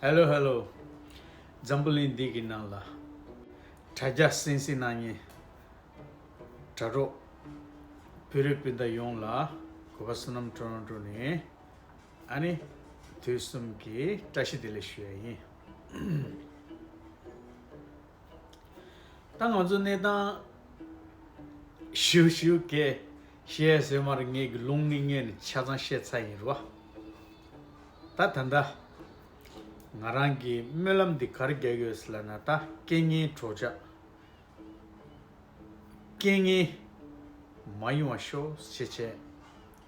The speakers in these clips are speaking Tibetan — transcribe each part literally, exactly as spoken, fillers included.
ཧེ་ལོ་ཧེ་ལོ། འཛམ་བུ་གླིང་འདི་གི་ནང་ལ་དྲ་རྒྱ་སེང་སེང་གནང་མཁན་དྲ་གྲོགས་བོད་རིགས་སྤུན་ཟླ་ཡོངས་ལ་གུས་པ་བསོད་ནམས་ཊོ་རོན་ཊོ་ནས་ཨ་ནི་དུས་གསུམ་གྱི་བཀྲ་ཤིས་བདེ་ལེགས་ཞུ་ཡ་ཡིན། ད་ང་ཚོ་གནས་སྟངས་ཞུ་ཞུ་གེ་བཤད་ཟེར་མར་ངེད་ཀྱི་ལུང་ནི་ངས་ནི་ཆ་ཚང་བཤད་ཚར་ཡིན་རོ། ད་ད་ལྟ་ང་རང་གི་སྨོན་ལམ་འདི་ག་རེ་རྒྱག་ཡོད་ཟེར་ལབ་ན། ད་རྐྱེན་ངན་གྲོགས་ཆགས་རྐྱེན་ངན་མ་ཡོང་བ་ཤོག་ཞེས་བྱས་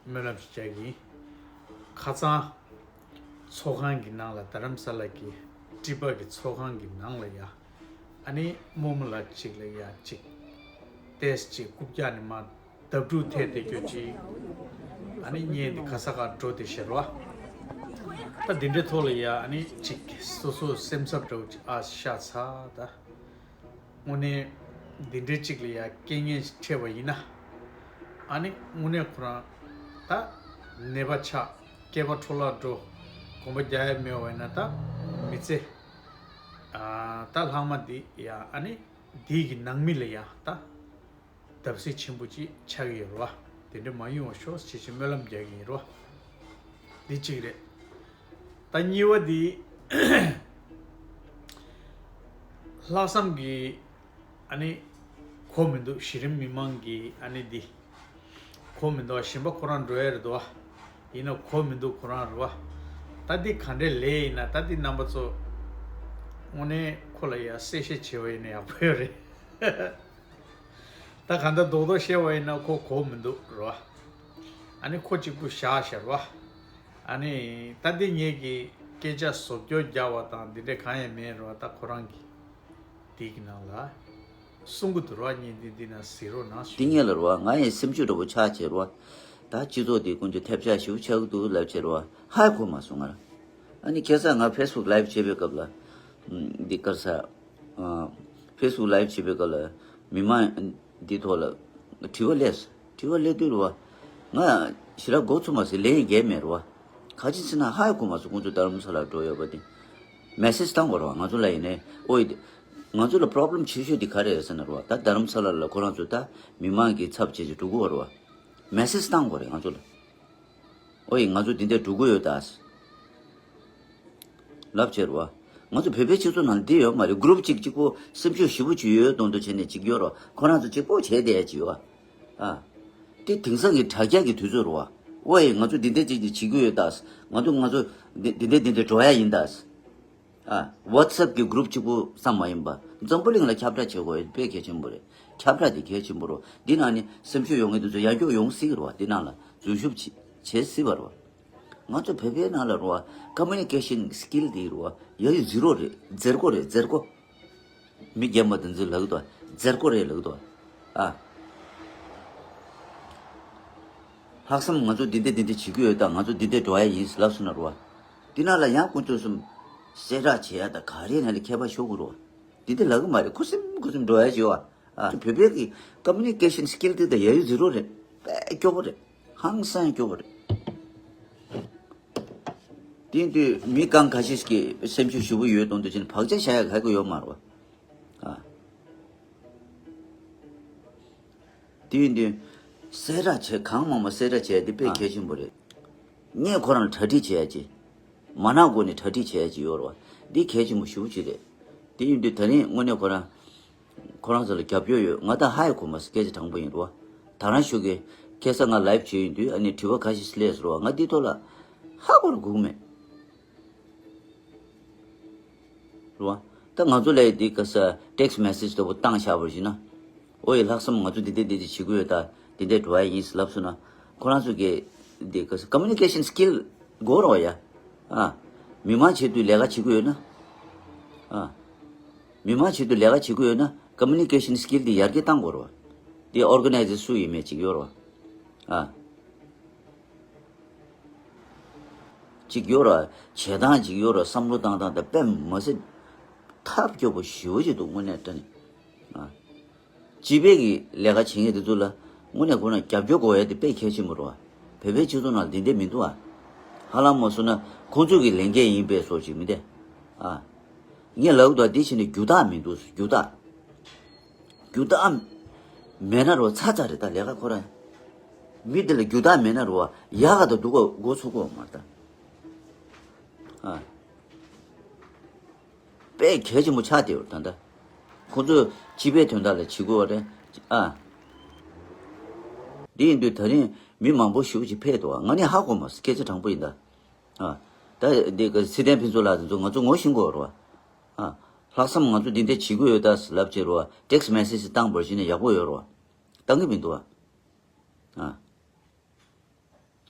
སྨོན་ལམ་ཞིག་རྒྱག་གི་ཡིན། ཁ་སང་ཚོགས་ཁང་གི་ནང་ལ་རྡ་རམ་ས་ལ་གི་ཊི་པ་གི་ཚོགས་ཁང་གི་ནང་ལ་ཡ་ཨ་ནི་རྨོ་མོ་ལགས་གཅིག་ལ་ཡ་གཅིག་ཏེས་གཅིག་རྐུབ་བཀྱག་ནས་མར་བརྡབ་འཁྲུག་ཐེབས་ཏེ་སྐྱོ་གཅིག་ཨ་ནི་བརྙན་འདི་ག་ས་ག་འགྲོ་དེ་ཤར་བ། ད་འདི་འདྲའི་ཐོག་ལ་ཡ་ཨ་ནི་གཅིག་སོ་སོ་སེམས་འཚབ་འདྲ་བོ་ཅིག་ཨ་ཤ་ཚ་ད། དངོས་གནས་འདི་འདྲའི་གཅིག་ལ་ཡ་རྐྱེན་ངན་ཞིག་འཕྲད་པ་ཡིན་ན། ཨ་ནི་དངོས་གནས་ཁོ་རང་ད་ནད་པ་ཆགས་སྐེད་པ་འཕྲོ་བརླག་འགྲོ་གོམ་པ་རྒྱག་ཡ་མེད་པ་ཡིན་ན་ད་མི་ཚེ་ཨ་ད་ལྷག་མ་འདི་ཡ་ཨ་ནི་འདི་གི་ནང་མི་ལ་ཡ་ད་བརྡབ་གསིག་ཆེན་པོ་ཅིག་ཆགས་ཀྱི་ཡོད་རེད་བ། དེ་འདྲ་མ་ཡོང་བ་ཤོག་ཞེས་ཞེས་སྨོན་ལམ་རྒྱག་གི་ཡིན་རེད་བ། འདི་གཅིག་རེད། ད་གཉིས་པ་འདི། ལྷག་བསམ་གྱི་ཨ་ནི་གོ་མི་འདུག་གཞི་རིམ་མི་མང་གི་ཨ་ནི་འདི་གོ་མི་འདུག་གཞན་པ་ཁོ་རང་འགྲོ་ཡ་རེད་དོ། ཡིན་ན་གོ་མི་འདུག་ཁོ་རང་རེད་བ། ད་འདི་ག་འདྲའི་ལས་ཡིན་ན་ད་འདི་རྣམ་པ་ཚོ་དངོས་གནས་ཁོ་ལ་ཡ་གསལ་བཤད་བྱས་པ་ཡིན་ན་ཡག་པོ་ཡོད་རེད། ད་ག་འདྲ་རྡོག་རྡོག་བཤད་པ་ཡིན་ན་ཁོ་གོ་མི་འདུག་རེད་བ། ཨ་ནི་ཁོ་གཅིག་པུ་བཞག་ཤར་བ། ཨ་ནི་ད་འདི་ངེད་ཀྱི་སྐད་ཆ་བཟོ་བཅོས་རྒྱག་པ་དང་འདི་འདྲ་གང་ཡང་མེད་རེད་བ། ད་ཁོ་རང་གི་དེ་གི་ནང་ལ་གསུང་གི་འདུག་ར། བརྙན་འདི་འདི་ན་གཟིགས་རོགས་གནང་ཞུ། འདི་ངེད་ལ་རེད་བ། ང་ཡི་སེམས་ཤུགས་འདྲ་པོ་ཆག་བྱས་རེད་བ། ད་སྤྱི་ཚོགས་འདི་ཀུན་གྱི་ཐེབས་ཆག་ཞེ་པོ་ཆགས་ཀྱི་འདུག་ལབ་བྱས་རེད་བ། ཧ་གོ་མ་སོང་ང་ར། ཨ་ནི་ཁ་སང་ང་ཕེ་སི་བུག་ལའིབ་བྱེད་པའི་སྐབས་ལ། འདི་ག་རེ་ཟ། ཕེ་སི་བུག་ལའིབ་བྱེད་པའི་སྐབས་ལ་མི་མང་འདི་ཐོག་ལ་དྲི་བ་སླེབས། དྲི་བ་སླེབས་དུས་རེད་བ། ང་ཞེ་དྲག་མགོ་ཚོས་མ་སོང་། ལན་རྒྱག་མེད་རེད་བ། ག་ཅི་ཟེར་ན་ཧ་གོ་མ་སོང་། ཁོང་ཚོ་རྡ་རམ་ས་ལར་འགྲོ་ཡོད་པ་དེ། མེ་སེ་ཇི་བཏང་དགོས་རེད་བ་ང་ཚོ་ལ། ཡིན་ནའི་ཨོ་ཡི། ང་ཚོ་ལ་པོ་རོབ་ལེམ་ཆེ་ཤོས་དེ་ག་རེ་རེད་ཟེར་ན་རེད་བ། ད་རྡ་རམ་ས་ལ་ལ་ཁོ་རང་ཚོ་ད་མི་མང་གི་ཚབ་བྱེད་ཅིག་འགྲོ་གི་ཡོད་རེད་བ། མེ་སེ་ཇི་བཏང་དགོས་རེད་ང་ཚོ་ལ། ཨོ་ཡི། ང་ཚོ་འདི་འདྲ་འགྲོ་གི་ཡོད་ད། ལབ་བྱས་རེད་བ། ང་ཚོ་བོད་པའི་སྤྱི་ཚོགས་ནང་འདི་ཡོད་མ་རེད། གུ་རུབ་གཅིག་གཅིག་པོ་སེམས་ཤུགས་ཞེ་པོ་ཅིག་ཡོད་མདོག་མདོག་བྱས་ནས་གཅིག་ཡོད་རེད། ཁོ་རང་ཚོ་གཅིག་པོ་བྱས་བསྡད་ཡ་ཅིག་ཡོད་བ། ཨ། དེ་དེང་སང་གི་དྲ་རྒྱ་གི་དུས་ཚོད་རེད་བ། ཨོ་ཡི། ང་ཚོ་འདི་འདྲ་ཅིག་ཅིག་བྱེད་ཀྱི་ཡོད་ད། ང་ཚོ་ང་ཚོ་འདི་འདི་འདྲ་འདི་འདྲ་འགྲོ་ཡ་ཡིན་ད། ཨ། ཝ་ཊི་སེབ་གི་གུ་རུབ་གཅིག་པུ་ཙམ་མ་ཡིན་པ་འཛམ་བུ་གླིང་ལ་ཁྱབ་བསྒྲགས་བྱེད་དགོས་དཔེ་གལ་ཆེན་པོ་རེད། ཁྱབ་བསྒྲགས་དེ་གལ་ཆེན་པོ་རེད། འདི་ནང་ནས་སེམས་ཤུགས་ཡོད་མཁན་དེ་ཚོ་ཡར་འགྱོག་ཡོང་སྲིད་ཀྱི་རེད་བ། འདི་ནང་ལ་འཛུལ་ཞུགས་བྱེད་བྱེད་སྲིད་པ་རེད་བ། ང་ཚོ་བོད་པའི་ནང་ལ་རེད་བ། ཀོ་མུ་ནི་ཀེ་ཤན་སི་ཀིལ་དེ་རེད་བ། ཡ་ཡི་ཛི་རོ་རེད། ཛེར་ཀོ་རེད། ཛེར་ཀོ། མི་རྒན་པ་དེ་ཚོས་ལབ་ཀྱི་འདུག་ཛེར་ཀོ་རེད་ལབ་ཀྱི་འདུག་ཨ། ལྷག་བསམ་ང་ཚོ་འདི་འདྲ་འདི་འདྲ་བྱེད་ཀྱི་ཡོད་ད། ང་ཚོ་འདི་འདྲ་འགྲོ་ཡ་ཡིན་ལབ་སོང་ན་རེད་བ། འདི་ནང་ལ་ཡང་ཁོང་ཚོ་གསུམ་གསལ་བསྒྲགས་བྱེད་ཡ་ད་ག་རེ་ནང་ལ་ཁྱད་པར་ཤོར་གི་རེད་བ། འདི་འདྲ་ལབ་གི་མ་རེད། ཁུ་སིམ་ཁུ་སིམ་འགྲོ་ཡ་བྱེད་བ། ཨ། བོད་པའི་གི་ཀོ་མུ་ནི་ཀེ་ཤན་སི་ཀིལ་དེ་ད་ཡ་ཡི་ཛི་རོ་རེད། དཔེ་སྐྱོ་པོ་རེད། ཧང་སང་སྐྱོ་པོ་རེད། དེ་ཡིན་དུས་མི་གང་ཁ་ཤས་ཀྱི་སེམས་ཤུགས་ཞེ་པོ་ཡོད་མདོག་མདོག་བྱས་ནས་བག་ཆགས་བཞག་ཡ་ག་གི་ཡོད་མ་རེད་བ། ཨ། དེ་ཡིན་དུས་གསལ་བསྒྲགས་བྱས། གང་མང་མང་གསལ་བསྒྲགས་བྱས་ཡ་དེ་དཔེ་ཨ་གལ་ཆེན་པོ་རེད། ངས་ཁོ་རང་གྲ་སྒྲིག་བྱས་ཡ་ཅིག་མ་ནག་སྒོ་ནས་གྲ་སྒྲིག་བྱས་ཡ་ཅིག་ཡོད་རེད་བ། འདི་གལ་ཆེན་པོ་ཞེ་པོ་ཅིག་རེད། དེ་ཡིན་དུས་ད་རིང་དངོས་གནས་ཁོ་རང་ཁོ་རང་ཚོ་ལ་རྒྱབ་སྐྱོར་ཡོད། ང་ད་ཧ་ཡ་གོ་མ་སོང་། སྐད་ཆ་དྲང་པོ་ཡིན་རོ། ད་རང་ཞུ་གི། ཁ་སང་ང་ལའིབ་བྱས་ཡོང་དུས་ཨ་ནི་དྲི་བ་ཁ་ཤས་སླེབས་སོང་རོ། ང་འདི་ཐོག་ལ་ཧ་གོ་ར་གོ་གི་མེད་རོ། ད་ང་ཚོ་ལ་འདི་ག་ས་ཊེག་སི་མེ་སེ་ཇི་ལྟ་བུ་བཏང་བཞག་པར་བྱས་ན། ཨོ་ཡི་ལྷག་བསམ་ང་ཚོ་འདི་འདྲ་འདི་འདྲ་བྱེད་ཀྱི་ཡོད་ད། འདི་འདྲ་འགྲོ་ཡ་ཡིན་ལབ་སོང་ན། ཁོ་རང་ཚོ་གི་འདི་ག་ས་ཀོ་མུ་ནི་ཀེ་ཤན་སི་ཀིལ་དགོས་རོ་ཡ། ཨ། མི་མང་ཆེད་དུ་ལས་ཀ་བྱེད་ཀྱི་ཡོད་ན། ཨ། མི་མང་ཆེད་དུ་ལས་ཀ་བྱེད་ཀྱི་ཡོད་ན་ཀོ་མུ་ནི་ཀེ་ཤན་སི་ཀིལ་འདི་ཡར་རྒྱས་གཏང་དགོས་རེད་བ། འདི་ཨོར་ག་ནའི་ཛར་སུ་ཡིན་མིན་ཅིག་ཡོད་རེད་བ། ཨ། ཅིག་ཡོད་རེད་བ། བྱེད་སྟངས་ཅིག་ཡོད་རེད་བ། བསམ་བློ་བཏང་སྟངས་དང་དཔེ་མི་སྲིད་ཐབས་སྐྱོ་པོ་ཞེ་པོ་ཅིག་འདུག་དངོས་གནས་དྲང་གནས། ཨ། སྤྱི་པའི་གི་ལས་ཀ་བྱེད་མཁན་དེ་ཚོ་ལ་དངོས་གནས་ཁོ་རང་རྒྱབ་སྐྱོར་དགོས་ཡ་དེ་དཔེ་གལ་ཆེན་པོ་རེད་བ། བོད་པའི་སྤྱི་ཚོགས་ནང་འདི་འདྲ་མི་འདུག་ཨ། ཧ་ལམ་མ་སོང་ན་ཁོང་ཚོ་གི་ལས་འགན་ཡིན་པའི་བཟོ་ཅིག་མི་འདུག་ཨ། ངས་ལབ་འདུག་འདི་བྱས་ནས་རྒྱུ་དག་མི་འདུག་རྒྱུ་དག་རྒྱུ་དག་མེད་ན་རོ་ཚ་ཚ་རེད་ད་ལས་ཀ་ཁོ་རང་། མི་འདི་ལ་རྒྱུ་དག་མེད་ན་རོ་ཡག་ག་ད་འདུག་གོ་མགོ་ཚུགས་གོ་མ་རེད་ད། ཨ། དཔེ་གལ་ཆེན་པོ་ཆགས་བསྡད་ཡོད་ད་ལྟ། ཁོ་ཚོས་སྤྱི་པའི་དོན་དག་ལ་བྱེད་དགོས་པ་རེད། ཨ། འདི་ཡིན་དུས་ད་རིང་མི་མང་པོ་ཞེ་པོ་ཅིག་ཕེབས་འདུག་ང་ནི་ཧ་གོ་མ་སོང་སྐད་ཆ་དྲང་པོ་ཡིན་ད། ཨ། ད་འདི་ག་ཚེ་བརྟན་ཕུན་ཚོགས་ལགས་དེ་ཚོ་ང་ཚོ་ངོ་ཤེས་ཀྱི་ཡོད་རེད་བ། ཨ། ལྷག་བསམ་ང་ཚོ་འདི་འདྲ་བྱེད་དགོས་ཡོད་ད་ལབ་བྱས་རེད་བ་text message་བཏང་བར་ཞིག་ནས་ཡག་པོ་ཡོད་རེད་བ། བཏང་གི་མི་འདུག་བ། ཨ།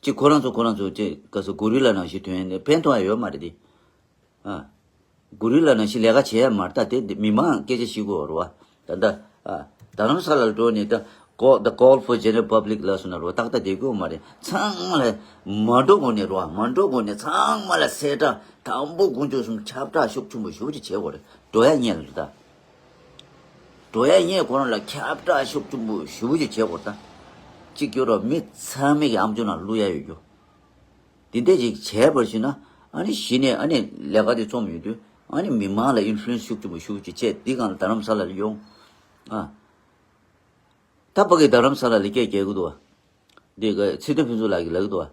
ཅིག་ཁོ་རང་ཚོ་ཁོ་རང་ཚོ་ཅིག་ག་ས་གོ་རི་ལ་ནང་བཞིན་ཐོན་ནས་ཕན་ཐོགས་ཡ་ཡོད་མ་རེད་དེ། ཨ། གོ་རི་ལ་ནང་བཞིན་ལས་ཀ་བྱེད་ཡ་མ་རེད་ད་དེ་མི་མང་སྐད་ཆ་བཤད་དགོས་རེད་བ། ད་ལྟ། ཨ། རྡ་རམ་ས་ལར་འགྲོ་ནས་ད་call the call for general public ལ་སོང་ན་རོ་ཏག་ཏག་བསྡད་དགོས་མ་རེད། ཚང་མ་ལ་མ་འགྲོ་དགོས་ནས་རོ་མ་འགྲོ་དགོས་ནས་ཚང་མ་ལ་གསལ་བསྒྲགས་དང་པོ་དགུ་མཆོག་གསུམ་ཁྱབ་བསྒྲགས་ཤུགས་ཆེན་པོ་ཞེ་པོ་ཅིག་བྱེད་དགོས་རེད། འགྲོ་ཡ་ཉེ་ལ་རེད་ད། འགྲོ་ཡ་ཉེ་ཁོ་རང་ལ་ཁྱབ་བསྒྲགས་ཤུགས་ཆེན་པོ་ཞེ་པོ་ཅིག་བྱེད་དགོས་རེད་ད། གཅིག་གྱུར་རོ་མི་ཚང་མས་ཀྱི་ཨམ་ཅོག་ནང་བླུག་ཡ་ཡོད་རྒྱུ། དེ་འདྲ་ཅིག་བྱས་པར་ཞུས་ན་ཨ་ནི་གཞི་ནས་ཨ་ནི་ལས་ཀ་དེ་རྩོམ་ཡོད་དུས་ཨ་ནི་མི་མང་ལ་ཨིན་ཕུ་ལུ་ཨེན་སི་ཤུགས་ཆེན་པོ་ཤུགས་ཆེ་བྱས་འདི་སྒང་ལ་རྡ་རམ་ས་ལ་ལ་ཡོང་། ཨ། ད་ཕ་གི་རྡ་རམ་ས་ལ་ལ་སྐད་རྒྱག་གི་འདུག་བ། འདི་ག་ཚེ་བརྟན་ཕུན་ཚོགས་ལགས་ཀྱིས་ལབ་ཀྱི་འདུག་བ།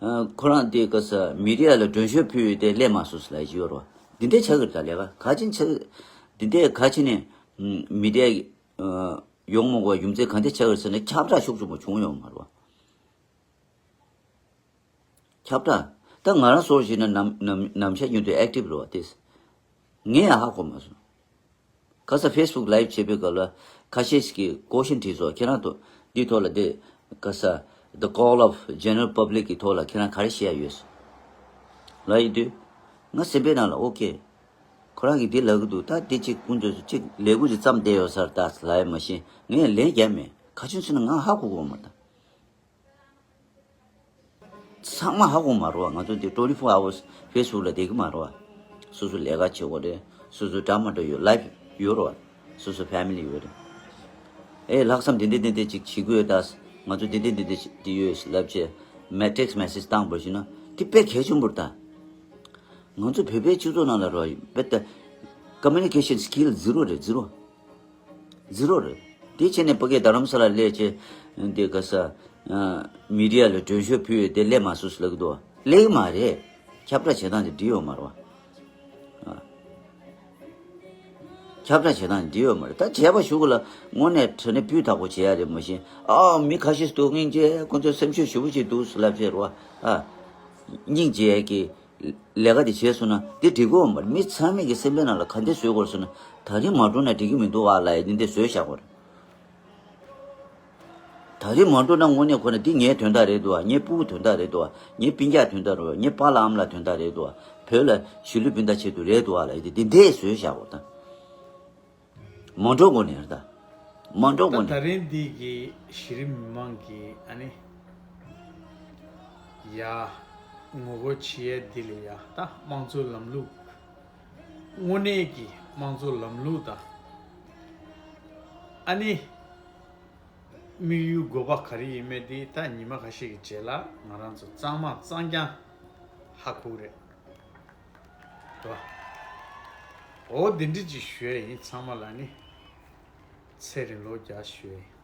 ཨ། ཁོ་རང་འདི་ག་ས་མི་ཌི་ཡ་ལ་མགྲོན་ཤོག་ཕུལ་ཡོད་དེ་སླེབས་མ་སོང་ཟེར་ལབ་ཀྱི་ཡོད་རེད་བ། འདི་འདྲ་ཆགས་ཀྱི་རེད་ད་ལས་ཀ་ག་ཅིན་ཆགས། འདི་འདྲ་ག་ཅིན་ནས་མི་ཌི་ཡ་ཡོང་མ་དགོས་རྒྱུ་མཚན་ག་འདྲ་ཆགས་ཀྱི་རེད་ཟེར་ན་ཁྱབ་བསྒྲགས་ཤུགས་ཆེན་པོ་བྱུང་ཡོད་མ་རེད་བ། ཁྱབ་བསྒྲགས། ད་ང་རང་སོར་ཞིག་ན་ནམ་ནམ་ནམ་ཞག་ཉིན་དུ་ཨེག་ཊིབ་རེད་བ་དེ། ངས་ཡང་ཧ་གོ་མ་སོང་། ཁ་ས་ཕེ་སི་བུག་ལའིབ་བྱེད་པའི་སྐབས་ལ་ཁ་ཤས་ཤིག་གིས་ཀོ་ཤན་དྲིས་སོང་ཁྱེད་རང་ཚོ་འདིའི་ཐོག་ལ་དེ་ཁ་ས་the call of general public གི་ཐོག་ལ་ཁྱེད་རང་ག་རེ་བཤད་ཡ་ཡོད་ལབ་ཡིན་དུས། ང་སེམས་པའི་ནང་ལ་ཨོ་ཁེ། ཁོ་རང་གིས་འདི་ལབ་གི་འདུག་ད་འདི་གཅིག་ཀུན་ཚོད་གཅིག་ལས་འགུལ་ཅིག་བརྩམས་བསྡད་ཡོད་ས་རེད་ད་ལབ་ཡ་མ་གཞི་ངས་ལན་རྒྱབ་མེད་ག་ཅུང་ཟེར་ན་ང་ཧ་གོ་གི་ཡོད་མ་རེད་ད། ཚང་མ་ཧ་གོ་མ་རེད་བ། ང་ཚོ་འདི་twenty four hours ཕེ་སི་བུག་ལ་བསྡད་ཀྱི་མ་རེད་བ། སོ་སོ་ལས་ཀ་བྱེད་དགོས་རེད། སོ་སོ་འདྲ་མི་འདྲ་ཡོད་ལའིབ་ཡོད་རེད་བ། སོ་སོ་ཕེ་མི་ལི་ཡོད་རེད། ཨེ་ལྷག་བསམ་དེ་འདྲ་དེ་འདྲ་ཅིག་བྱེད་དགོས་ད། ང་ཚོ་དེ་འདྲ་དེ་འདྲ་ཅིག་དེ་ཡོད་ལབ་བྱས་མེ་text message བཏང་བ་ཞིག་ན་དེ་དཔེ་གལ་ཆེན་པོ་རེད་ད། ང་ཚོ་བོད་པའི་སྤྱི་ཚོགས་ནང་ལ་རོ་དཔེ་ད་communication skill zero རེད་zero། ཛི་རོ་རེད། དེ་བྱས་ནས་ཕ་གི་རྡ་རམ་ས་ལ་སླེབས་བྱས་འདི་ག་ས་མི་ཌི་ཡ་ལ་མགྲོན་ཤོག་ཕུལ་ཡོད་དེ་སླེབས་མ་སོང་ཟེར་ལབ་ཀྱི་འདུག་བ། སླེབས་ཀྱི་མ་རེད། ཁྱབ་བསྒྲགས་བྱེད་སྟངས་དེ་འགྲིག་ཡོད་མ་རེད་བ། ཨ། ཁྱབ་བསྒྲགས་བྱེད་སྟངས་དེ་འགྲིག་ཡོད་མ་རེད། ད་བྱས་པ་ཞུ་གི་ལ་དངོས་གནས་དྲང་གནས་སྤུས་དག་པོ་བྱེད་ཡ་རེད་མ་གཞི་ཨ་མི་ཁ་ཤས་སུ་སྙིང་རྗེ་ཁོ་ཚོའི་སེམས་ཤུགས་ཞེ་པོ་ཅིག་འདུག་ཟེར་ལབ་བྱས་རེད་བ། ཨ། སྙིང་རྗེ་གི་ལས་ཀ་དེ་བྱས་སོང་ན་དེ་འགྲིག་གི་ཡོད་མ་རེད། མི་ཚང་མས་ཀྱི་སེམས་པའི་ནང་ལ་ག་འདྲ་བཟོས་དགོས་ཟེར་ན་ད་རིང་མ་འགྲོ་ན་འགྲིག་གི་མི་འདུག་ཨ་ལབ་ཡ་འདི་འདྲ་བཟོས་བཞག་དགོས་རེད། ད་རིང་མ་འགྲོ་ན་དངོས་གནས་ཁོ་ན་འདི་ངའི་དོན་དག་རེད་འདུག་ཨ། ངའི་སྤུ་གུ་དོན་དག་རེད་འདུག་ཨ། ངའི་སྤུན་ཀྱག་དོན་དག་རེད་འདུག་ཨ། ངའི་པཱ་ལགས་ཨ་མ་ལགས་དོན་དག་རེད་འདུག་ཨ། བོད་ལ་གཞིས་ལུས་སྤུན་ཟླ་ཆེད་དུ་རེད་འདུག་ཨ་ལབ་ཡ་འདི་འདི་འདྲ་བཟོས་བཞག་དགོས་ད། མ་འགྲོ་དགོས་ནས་རེད་ད། མ་འགྲོ་ད་དགོས་ད་ནས། རིང་འདི་གི་གཞི་རིམ་མི་མང་གི་ཨ་ནི། ཡ། ངོ་རྒོལ་བྱེད་ཡས་འདི་ལས་ཡ་ད་དམངས་གཙོའི་ལམ་ལུགས། དངོས་གནས་ཀྱི་དམངས་གཙོའི་ལམ་ལུགས་དང་། ཨ་ནི། དམིགས་ཡུལ་དགོས་པ་ག་རེ་ཡིན་མེད་འདི་ད་ཉི་མ་ཁ་ཤས་ཀྱི་རྗེས་ལ་ང་རང་ཚོ་གཙང་མ་གཙང་རྐྱང་ཧ་གོ་གི་རེད། འོ་འདི་འདྲ་ཅིག་ཞུ་ཡ་ཡིན། ཚང་མ་ལ་ནི་ཚེ་རིང་ལོ་བརྒྱ་ཞུ་ཡ་ཡིན།